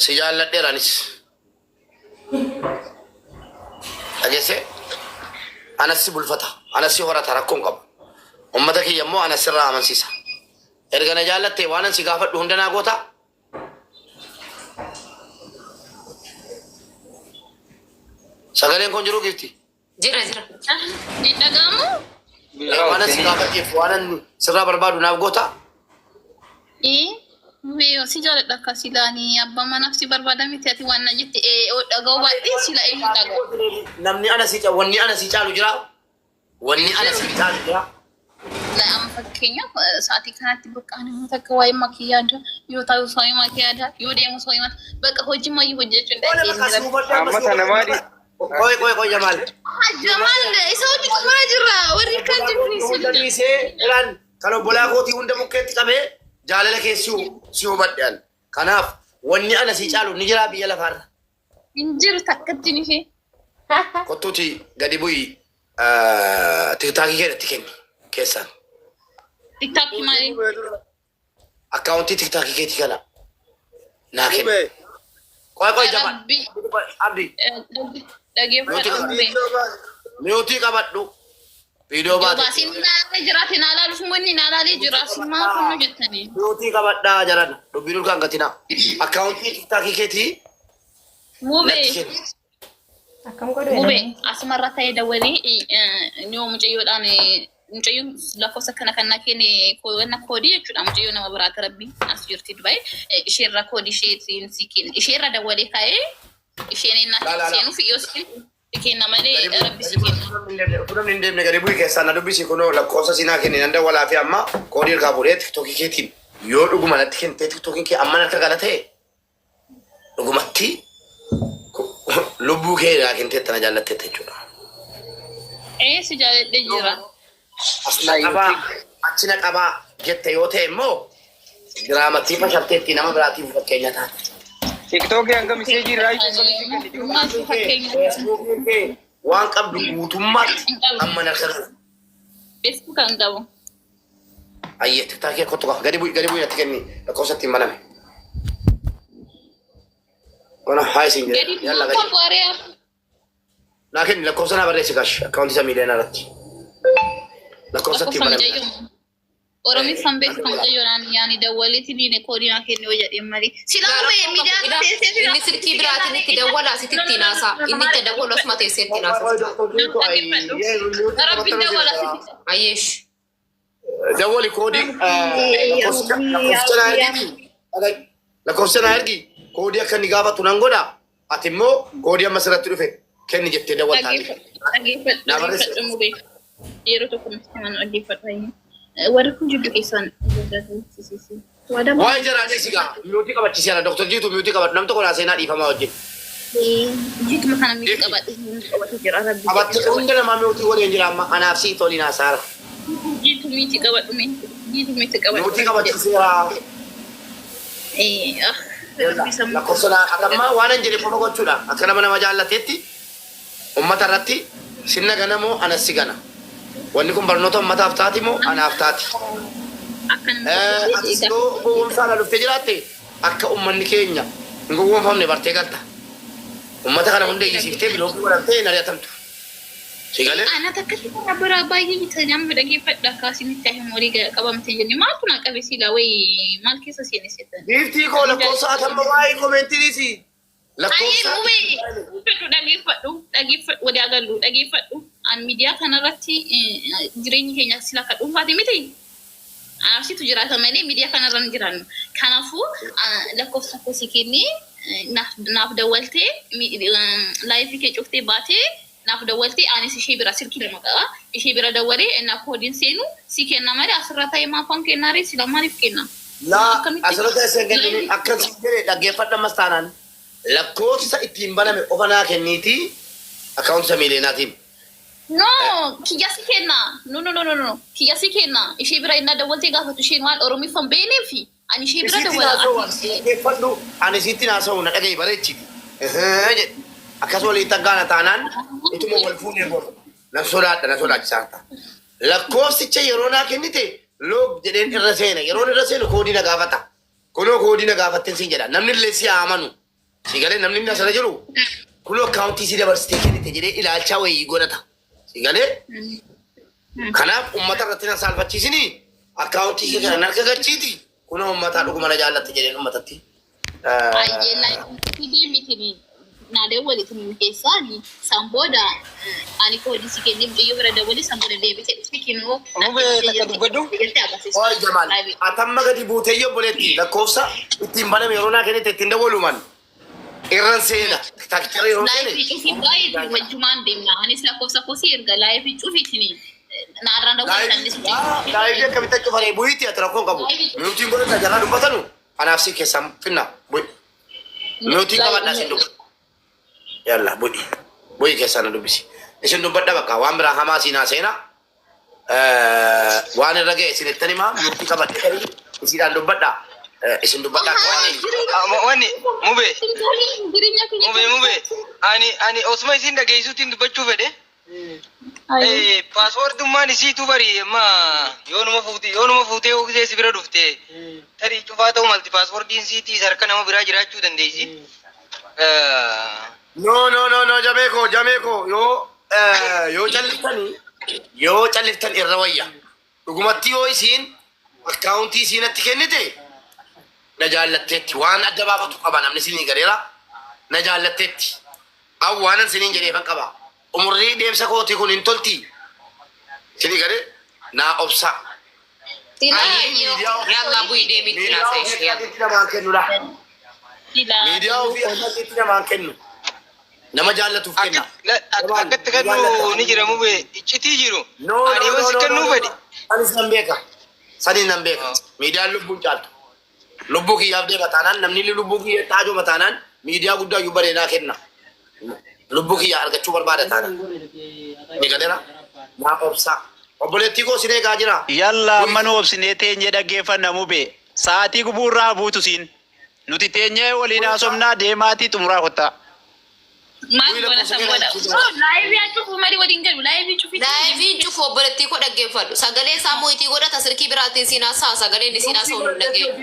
Si jaalladheera anis. Dhageessee? Anas si bulfata, anas si horata rakkoo hin qabu. Ummata kiyya immoo anas sirraa amansiisa. Erga na jaallattee waanan si gaafadhu hunda naa gootaa? Sagaleen kun jiruu giifti? Jira jira. Hin dhaga'amu? Waanan si gaafadheef waanan sirraa barbaadu naaf gootaa? Ee, Mee si jaaladha akka silaanii abbaa manaaf si barbaada miti ati waan na jette ee oo dhaga'uu baadhee sila eenyu dhaga'a. Namni ana si wanni ana si caalu jira. Wanni ana si caalu jira. La amma fakkeenyaaf sa'aatii kanatti bakka ani namoota akka waa'ee makii yaada yoo taa'u waa'ee makii yaada yoo deemu waa'ee makii bakka hojii mayyuu hojjechuu hin Qola bakka si dandeenye. hubadhu amma Amma si tana hubadhu. maali? Qoy qoy qoy Jamaal. Jamaal isa hojii xumura jirra warri kaan jirtu Hunda dhiisee ilaan kan obbolaa kootii hunda mukkeetti qabee jaalala kee si si hubadhe an. Kanaaf wanni ana si caalu ni jira biyya lafaarra. Hin jiru takkatti ni ishee. Kottuuti gadi bu'i tiktaakii kee natti kenni keessaan. Tiktaakii maali? Akkaawuntii tiktaakii keetii kana naa kenni. Qoy qoy Jamaal. Rabbi Abdi. Dhageeffadhu bee. Miyuutii qabadhu. Viidiyoo Yoo baate. baasiin naallee jiraate naa laaluuf immoo inni naa laalee jira. Simaa kunnu jettanii. Miyuutii qabadhaa jaran. Dubbii dulkaan gatinaa. Akkaawuntii tiktaakii keetii natti Mubee. kenni. Akkam godhu Mubee jedhanii? asumarra ta'ee dawwalee yoo mucayyoodhaan mucayyoon lakkoofsa kana kan naa kenne wanna koodii jechuudha. Mucayyoo nama biraati rabbi as jirti Dubaay. Isheerra koodii isheetiin si kenne. Isheerra dawwalee kaa'ee isheen Laa laa laa. seenuuf yoo si kenna malee Gadi bu'i. rabbi si kenna. Utuu namni hin deemne gadi bu'i keessaa na dubbisi kunoo lakkoofsa sinaa kenne nan dawwalaa fi amma koodii harkaa fuudhee tiktookii keetiin yoo dhuguma natti kentee tiktookiin kee amma harka gala ta'e dhugumatti lubbuu kee naa kenteetta na jaallatteetta jechuudha. Ee si jaaladhee jira. As na qabaa achi na qabaa jette yoo ta'e immoo diraamattii fashalteetti nama biraatiif fakkeenya taate. TikTokii hanga miseejii irraa iyyuu akkamii si kenni? Maal si fakkeenya? Feesbuukiin kee waan qabdu guutummaatti Hin qabu. amma na harka gala. Facebook hin qabu. Ayyee tiktaakii kottu qaba. Gadi bu'i gadi bu'i natti kenni lakkoofsa ittiin baname. Kana haa isin jedhe. Gadi Yalla gadi. bu'uun waaree Naa kenni lakkoofsa naa barreessi kaash akkaawuntii isaa miiliyoona irratti. Lakkoofsa ittiin lakkoofsa baname. mucayyoo. Oromiffaan beektu mucayyoodhaan yaani dawwaleetiin koodii naa kenni yoo jedheen malee. Sila mubee miidiyaa teessee jira. Inni silkii biraatiin itti dawwala asitti ittiin haasaa. Inni itti dawwalu asuma teessee ittiin haasofta. Rabbi dawwala sitti. Ayyeesh. Dawwali koodii lakkoofsa lakkoofsa naa ergiti. Lakkoofsa naa ergi koodii akka inni gaafatu nan godha. Ati immoo koodii amma sirratti dhufe kenni jettee dawwaltaa. Dhaggeeffadhu Naa barreessi. dhaggeeffadhu mubee. Yeroo tokko nutti himan dhaggeeffadhu. Warri kun jidduu keessaan Waa'ee jaraa dhiisi gaa miyuutii qabachiiseera Dr. Jiitu miyuutii qabadhu nam tokko naa seenaa dhiifamaa wajjin. Jiituma kana miti qabadhu qabatu jira rabbi. Qabatte hunda namaa miyuutii waliin jira amma anaaf sii toliin haasaara. Jiitu miti qabadhu mee. Jiitu miti qabadhu. Miyuutii qabachiiseera. Eh, ah, rabbi sammuu. Lakkoofsa naa atammaa waan an jedhe qofa gochuudha. Akka nama nama jaallateetti ummata irratti sinna gana moo anas si gana. Wanni kun barnoota ummataaf taati moo anaaf taati. Akka nama tokkotti Atis yoo gowwoomsaadhaan dhuftee jiraatte akka ummanni keenya hin gowwoomfamne bartee galta. Ummata kana hunda iyyisiiftee bilookii godhamtee hin ari'atamtu. Si galee? Ana takkatti karaa biraa baay'ee nama dhaggeeffadha akka isinitti himu walii qabamte jenne maaltu na qabe silaa wayi maal keessa seene seetan. Giiftii koo lakkoofsa atamma waa'ee koomeentii dhiisi. Ayyee Lakkoofsa. mubee dhaggeeffadhu dhaggeeffadhu dhaggeeffadhu walii agallu dhaggeeffadhu an miidiyaa kanarratti jireenyi keenya sila akka dhuunfaati miti. Anaafsitu jiraata malee miidiyaa kanarra hin jiraannu. Kanaafuu lakkoofsa koo si kennee naaf dawwaltee live kee cuftee baatee naaf dawwaltee anis ishee bira silkii lama qaba. Ishee bira dawwalee innaa koodiin seenu si kenna malee asirra ta'ee maafaan kennaa ree sila maaliif kenna? Laa Akkamitti? asirratti as hin kennine akkas jedhe dhaggeeffadha ammas taanaan lakkoofsa ittiin baname qofa naa kenniitii akkaawuntii isa miileenaatiin. No, kiyya si kenna. No, no, no, no, no. Kiyya si kenna. Ishee bira innaa dawwaltee gaafatu isheen waan Oromiffan beekneefi ani ishee bira Isitti dawwala. naasa'u dhaggeeffadhu ani sitti naasa'u na dhaga'i bareechiti. Jedhe akkas waliin taggaana taanaan ituma wal fuunee bor na sodaadha na sodaachisaa ta'a. Lakkoofsicha yeroo naa kennite loog jedheen irra seena yeroon irra seenu koodii na gaafata. Kunoo koodii na gaafatteen siin jedha namni illee si haa amanu. Si galee namni inni asirra jiru kunoo akkaawuntii si dabarsitee kennite jedhee ilaalchaa wayii godhata. Si galee kanaaf uummata irratti na saalfachiisinii akkaawuntii kee kana harka galchiiti kunoo uummataa dhuguma na jaallatte jedheen uummatatti. Ayyee laayifii deemitini naa dawwalitini keessaani san booda ani koodii si kennee mucayyoo bira dawwali san booda deebitee dhufte kinoo Mubee takka dubbadhu. jettee agarsiisa. Oi Jamaal, atamma gadi buutee obboleetti lakkoofsa ittiin baname yeroo naa kennite ittiin dawwaluman irran seena takkicha yeroo seene. Laayifii cufii baay'ee wajjumaan deemna. Anis lakkoofsa kosii erga laayifii cufiitini naarraan dawwali anis Laayifii akkamitti akka faree bu'iitti ati rakkoon qabu. Miyuutiin godhata jarraa dubbatanu anaaf si keessaa finna bu'i. Miyuutiin qabadhaa isin dubba. Yalla bu'i. Bu'i keessaa na dubbisi. Isin dubbadha bakka waan biraa hamaa siinaa seenaa. Waan irra ga'e isinittan himaa miyuutii qabadhe isiidhaan dubbadha. Isin dubbadha akka waan Wanni mubee Jireenya keenya mubee mubee ani osuma isin dhageessuutiin dubbachuu fedhe. Paaswoordummaan isiitu bari amma yoonuma fuute yoonuma fuutee hoogisee si bira dhufte tarii cufaa ta'u malti paaswoordiin siitii harka nama biraa jiraachuu dandeessi. No, no, no, no, jamee koo, jamee koo, yoo yoo calliftanii, yoo calliftan irra wayya. Dhugumatti yoo isiin akkaawuntii isiinatti kennite na jaallatteetti waan adda baafatu qaba namni isinii galeera na jaallatteetti. An waanan isiniin jedheefan qaba. Umurrii deemsa kootii kun hin tolti. Isinii galee naa obsa. Yalla bu'i deemitti Miidiyaa naasa'e ofii yalla. akkasitti namaan kennudha. Miidiyaa ofii akkasitti namaan kennu. Nama jaallatuuf kenna. Akkatti kennu ni jira mubee iccitii jiru. No, no, Ani yoo no, si no, kennuu no, fedhe. Anis nan beeka. Saniin nan beeka. Miidiyaan lubbuun caaltu. Lubbuu kiyyaaf deema taanaan namni illee lubbuu kiyya taajoo taanaan miidiyaa guddaa iyyuu bareedaa kenna. Lubbuu kiyya argachuu barbaada taanaan. Ni galeera. Naa obsaa. Obboleettii koo sin eegaa jira. Yalla amma nu obsinee teenyee dhaggeeffanna mubee. Sa'aatii gubuurraa buutu siin. Nuti teenyee waliin haasofnaa deemaatii xumuraa kottaa. Maal goona san booda? Laayifii cufu malee waliin galu laayifii cufi. Laayifii cufu obboleettii koo dhaggeeffadhu. Sagalee isaa moo'itii godhata silkii biraatiin siin haasa'a sagaleen isiin haasa'u nu dhaggeeffu.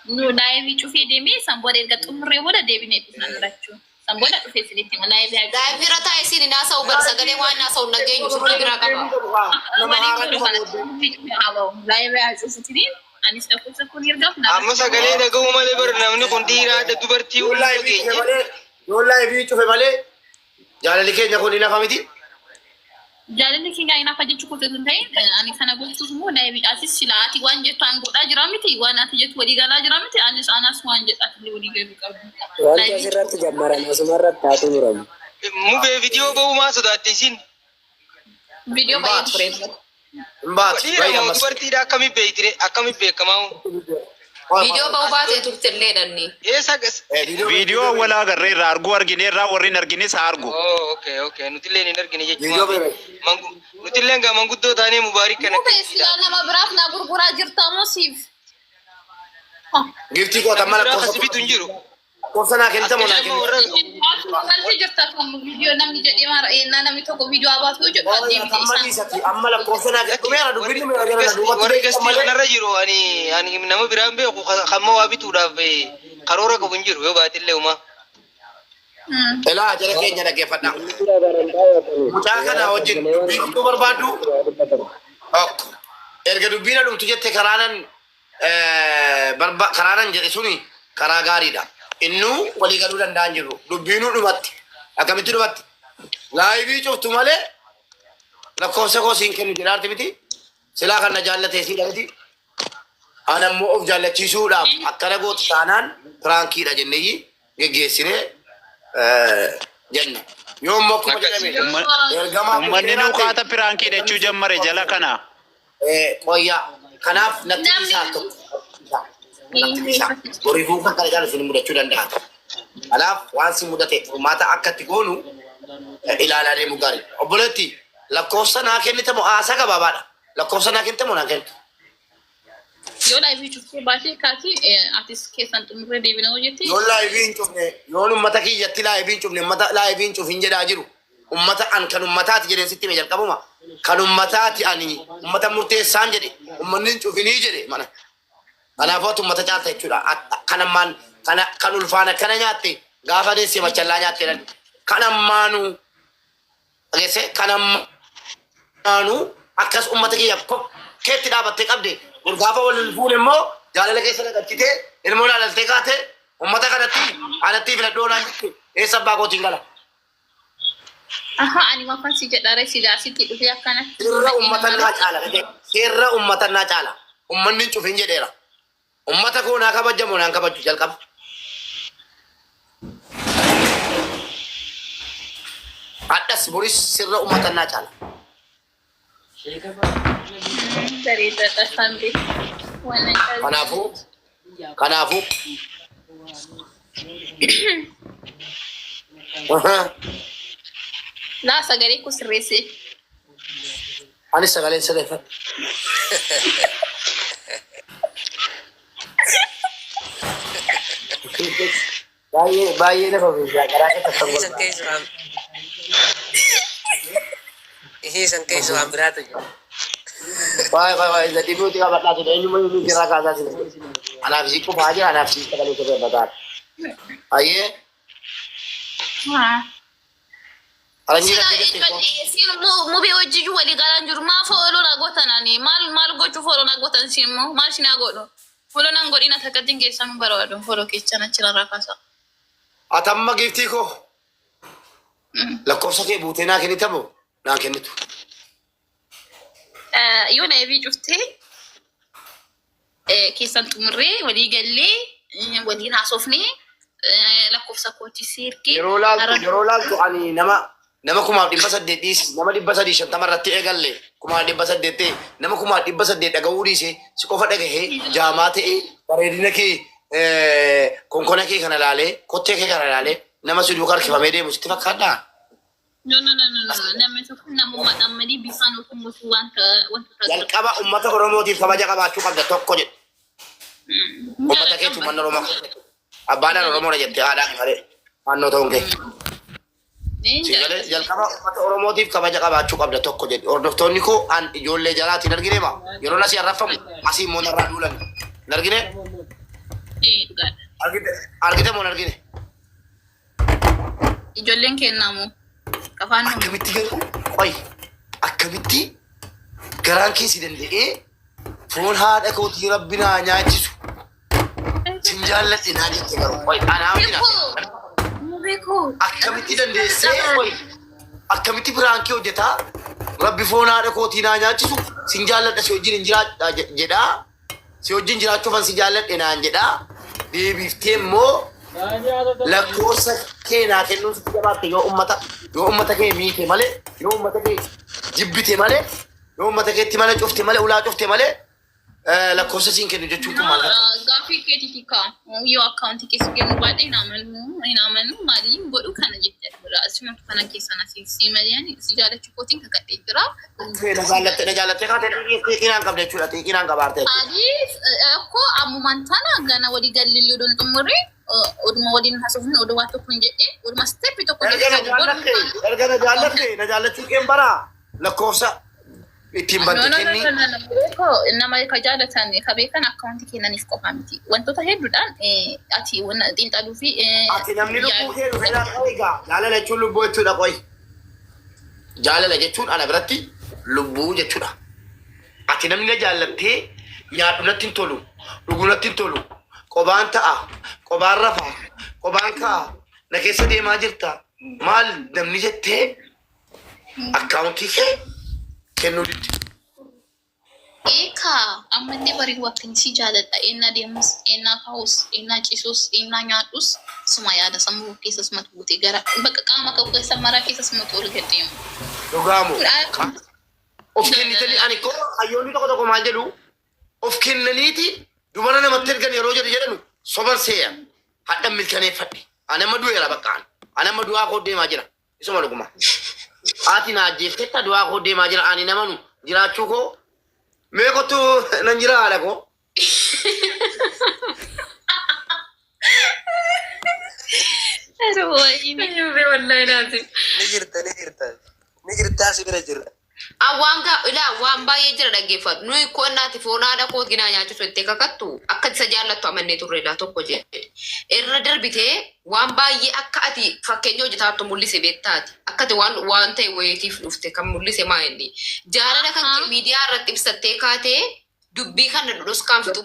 Nu laayifii cufee deemee san booda erga xumurree booda deebinee dhufna jirachuu. San booda dhufee isinitti hima laayifii haa cufu. Laayifii irra taa'e siin hin haasa'u bar sagalee waan haasa'u hin dhageenyu silkii biraa qaba. Waliin galu kana cufee haa ba'u. Laayifii haa cufutiniin anis lakkoofsa kun ergaaf naa. Amma sagalee dhaga'uu malee bar namni kun dhiiraa dubartii Yoo hunda laayifii cufe geenye. malee yoo laayifii cufe malee jaalalli keenya kun hin hafa miti. Jaalalli keenya hin hafa jechuu qofa osoo hin ta'in ani kana gochuuf immoo laayifii asis sila ati waan jettu an godhaa jira miti waan ati jettu walii galaa jira miti anis anas waan jedhu ati illee walii galuu qabdu. Wanti asirratti jammaran asumarratti haa xumuramu. Mubee viidiyoo ba'uu maa sodaatte isin? Viidiyoo baay'ee ture. Hin baatu. Dhiira Baay'ee moo ammas. dubartiidha akkamitti beektire akkamitti beekamaa? Viidiyoo ba'uu baatee turtellee dhanni. Eessa gas? Viidiyoo wal agarreerraa arguu argineerraa warri hin argines haa argu. Oh, okay, okay. Nutillee hin argine Viidiyoo jechuudha. beekame. Nutillee gaa manguddoo taanee mubaarik kana Mubee silaa nama biraaf naa gurguraa jirta moo siif? Giftii koo tamma Biraa lakkoofsa kasi bitu hin jiru. lakkoofsa naa kennite moo naa Akkasuma kennite? warra Galtee jirta kan viidiyoo namni jedhee maara ennaa namni tokko viidiyoo abaatu yoo jedhu deebite Amma isaan. dhiisati amma lakkoofsa naa kennite. Dhumeera dubbiin dhumeera jala na duubatti warri deebi'u gastii malee. kanarra jiru ani ani nama biraan beeku hamma waa bituudhaaf karoora qabu hin jiru yoo baatillee uumaa. Elaa jara keenya dhaggeeffadhaa. Mucaa kana wajjin dubbii dhumtuu barbaaddu. Tokko. Erga dubbiin dhumtu jette karaanan karaanan jedhe suni karaa gaariidha. Innuu walii galuu danda'an jiru. Dubbiinuu dhumatti. Akkamitti dhumatti? Laayivii cuftu malee lakkoofsa koo siin kennu jedhaarti miti. Silaa kan na jaallatee siin miti. Ana immoo of jaallachiisuudhaaf akkana gootu taanaan piraankiidha jenneeyyi geggeessinee jenna. Yoo immoo akkuma jedhame ergamaa Uummanni nu kaata piraankii jechuu jammare jala kana. Qoyyaa kanaaf natti dhiisaa tokko. Natti dhiisaa. Horiifuu kan kana caalu isin mudachuu danda'a. Kanaaf waan si mudate furmaata akka itti goonu ilaalaa deemuu gaarii. Obboleetti lakkoofsa naa kennite moo haasaa gabaabaadha. Lakkoofsa naa kennite moo naa kennitu? Yoo laayifii cuftee baatee kaati atis keessan xumurree deebina hoo jetti. Yoon laayivii hin cufne yoon uummata kiyyatti laayivii hin cufne uummata laayivii hin cufin jedhaa jiru. Uummata an kan uummataati jedheen sitti hime jalqabuma. Kan uummataati ani uummata murteessaan jedhe uummanni hin cufinii jedhe mana. Kanaafuu ati uummata caalta jechuudha. Kan ammaan Kana kan ulfaan akkana nyaatte gaafa deesse machallaa nyaatte jedhan. Kan ammaanuu dhageesse kan ammaanuu akkas ummata kiyya keetti dhaabattee qabde gaafa wal fuune immoo jaalala keessa naqachitee ilmoo laalaltee kaate ummata kanatti anatti filadhoo naan jette eessa abbaa kootiin gala. Aha, ani waan si jedha reessi jaarsitti dhufee akkanatti. Sirra ummata naa caala. Sirra ummata naa caala. Ummanni hin cufin jedheera. Ummata koo naa kabajamoo naan kabaju jalqaba. Hadhas boris sirra ummata naa caala. Bareedaadha sambii. Waan Kanaafuu kanaafuu. Laa sagalee koo sirreessee. Anis sagaleen sirreeffadha. Baay'ee baay'ee lafa ofiisaa garaa keessa Ishii san keessa waan ishii san keessa waan biraatu jira. Waay waay waay isa dhibuuti qabadhaa ture eenyummaa inni irraa kaasaa jira. Anaaf isii qofaa jira anaaf isii sagalee sirreeffataa. Ayyee faranjii Sila natti jette koo. siin mubee hojii walii galaan jiru maaf follow na gootan ani maal maal gochuu follow na gootan siin immoo maal sin haa godhu follow nan godhina takkattiin keessan barbaadu follow keessan achirraa kaasa. Atamma giiftii koo lakkoofsa kee buutee naa kennita moo naa kennitu? Yoo na ebii cuftee keessan xumurree walii gallee waliin haasofnee lakkoofsa kootii siirkee. Yeroo laaltu ani nama nama 1800 dhiisi nama 350 irratti eegalle 1800 ta'e nama 1800 dhaga'uu dhiise si qofa dhagahee jaamaa ta'ee bareedina kee konkona kee kana laalee kottee kee kana laalee nama si duukaa harkifamee deemu sitti fakkaadhaa? No, no, no, no, no. Namni tokko namummaadhaan malee bifaan yookiin wanta wanta Jalqaba ummata Oromootiif kabaja qabaachuu qabda tokko jedhe. Ummata keetu uummanni Oromoo abbaadhaan Oromoodha jettee haadhaan malee naannoo ta'uun kee. Sigalee jalqaba ummata Oromootiif kabaja qabaachuu qabda tokko jedhe. Hordoftoonni koo an ijoollee jalaatiin argine maa yeroo asii arraffamu asii immoo narraa duulan. Hin argine? Argite moo hin argine? Ijoolleen kennamu qafaan nu Akkamitti garuu qoy akkamitti garaan kee si danda'ee foon haadha kootii rabbi naa nyaachisu sin jaalladhe naa jette garuu qoy anaa bira Beekoo. akkamitti dandeessee qoy akkamitti biraankii hojjetaa rabbi foon haadha kootii naa nyaachisu sin jaalladha si wajjin hin jiraadha jedhaa si wajjin jiraachuufan si jaalladhe naan jedhaa deebiftee immoo lakkoofsa kee naa kennuun sitti jabaatte yoo ummata kee miite malee yoo ummata kee jibbite malee yoo ummata keetti mana cufte malee ulaa cufte malee lakkoofsa siin kennu jechuun kun maal fakkaata? Gaaffii keetiiti kaa yoo akkaawuntii keessa kennu baadhee hin amanu hin amanu maaliin godhu kana jettee jira. Asumatu kana keessa na si malee ani si jaalachuu kootiin kakadhee jira. Na jaallatte na jaallattee kaatee xiiqinaan qabda jechuudha xiiqinaan qabaarte jechuudha. Maaliif akkoo ammumaan tana gana walii gallee oduun xumurre oduma waliin haasofne oduu waa tokko hin jedhee oduma steppi tokko Erga na jaallatte erga na jaallatte na jaallachuu keen baraa lakkoofsa ittiin No, bante no, no, kenni. no, no, no. Beekoo nama ka jaalatan ka beekan akkaawuntii kennaniif qofa miti. Wantoota hedduudhaan ati xiinxaluu fi Ati namni lubbuu kee dhufee laata egaa jaalala jechuun lubbuu jechuudha qoy. Jaalala jechuun ana biratti lubbuu jechuudha. Ati namni na jaallattee nyaadhu natti hin tolu, dhugu natti hin tolu, qobaan ta'a, qobaan rafa, qobaan ka'a, na keessa deemaa jirta. Maal namni jettee akkaawuntii kee kennuu didde. Eekaa ammallee barii waktiin si jaaladha. Ennaa deemus, ennaa kaa'us, ennaa ciisus, ennaa nyaadhus suma yaada sammuu keessa sumatu guute gara bakka qaama koo keessa maraa keessa sumatu ol gad deemu. Dhugaamu. Of kennitanii ani koo hayyoonni tokko tokko maal jedhu of kennaniiti dubara namatti ergan yeroo jedhu jedhanu soban seeyan hadhan milkaneeffadhe ani amma du'eera bakka ani ani amma du'aa koo deemaa jira isuma dhuguma haati na ajjeeftetta du'aa koo deemaa jira ani namanu jiraachuu koo mee kottu nan jira haadha koo Wallahi laazim. Ni jirta ni jirta ni jirtaa si bira jirra. Waan gaa ilaa waan baay'ee jira dhaggeeffadhu. Nuyi konnaati foon haadha koo ginaa nyaachisu jettee kakattu akka isa jaallattu amannee turre ilaa tokko jedhe. Irra darbitee waan baay'ee akka ati fakkeenya hojjetaattu mul'ise beektaati. Akka ati waan waan ta'e wayiitiif dhufte kan mul'ise maa inni. Jaalala kan kee miidiyaa irratti ibsattee kaatee dubbii kana dhudhuskaan fixu.